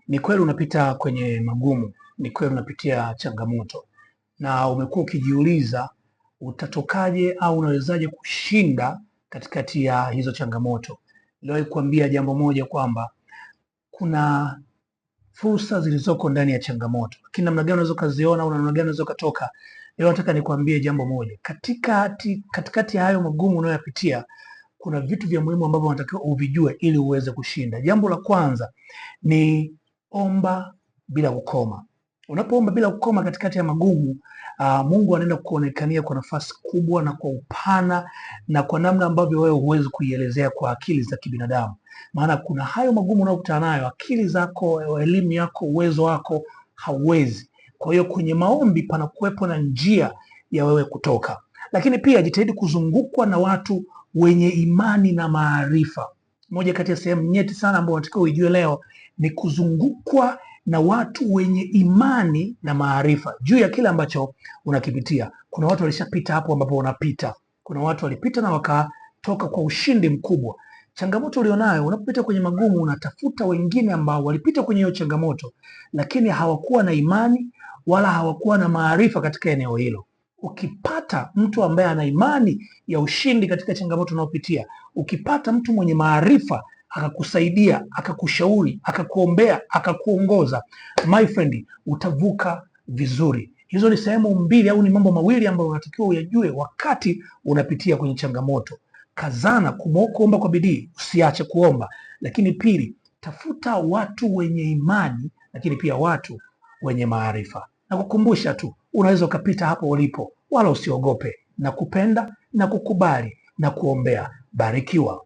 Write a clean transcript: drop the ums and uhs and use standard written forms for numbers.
Ni kweli unapita kwenye magumu, ni kweli unapitia changamoto, na umekuwa ukijiuliza utatokaje au unawezaje kushinda katikati ya hizo changamoto. Niliwahi kuambia jambo moja kwamba kuna fursa zilizoko ndani ya changamoto, lakini namna gani unaweza ukaziona au namna gani unaweza ukatoka. Leo nataka nikuambie jambo moja, katikati ya hayo magumu unayoyapitia kuna vitu vya muhimu ambavyo unatakiwa uvijue ili uweze kushinda. Jambo la kwanza ni omba bila kukoma. Unapoomba bila kukoma katikati ya magumu, Mungu anaenda kuonekania kwa nafasi kubwa na kwa upana na kwa namna ambavyo wewe huwezi kuielezea kwa akili za kibinadamu. Maana kuna hayo magumu unayokutana nayo, akili zako, elimu yako, uwezo wako hauwezi. Kwa hiyo kwenye maombi panakuwepo na njia ya wewe kutoka. Lakini pia jitahidi kuzungukwa na watu wenye imani na maarifa. Moja kati ya sehemu nyeti sana ambayo unatakiwa uijue leo ni kuzungukwa na watu wenye imani na maarifa juu ya kile ambacho unakipitia. Kuna watu walishapita hapo ambapo unapita. Kuna watu walipita na wakatoka kwa ushindi mkubwa. Changamoto ulionayo, unapopita kwenye magumu, unatafuta wengine ambao walipita kwenye hiyo changamoto, lakini hawakuwa na imani wala hawakuwa na maarifa katika eneo hilo. Ukipata mtu ambaye ana imani ya ushindi katika changamoto unayopitia, ukipata mtu mwenye maarifa akakusaidia, akakushauri, akakuombea, akakuongoza, my friend, utavuka vizuri. Hizo ni sehemu mbili au ni mambo mawili ambayo unatakiwa uyajue wakati unapitia kwenye changamoto. Kazana kuomba kwa bidii, usiache kuomba. Lakini pili, tafuta watu wenye imani, lakini pia watu wenye maarifa. Nakukumbusha tu, unaweza ukapita hapo ulipo, wala usiogope. Na kupenda na kukubali na kuombea. Barikiwa.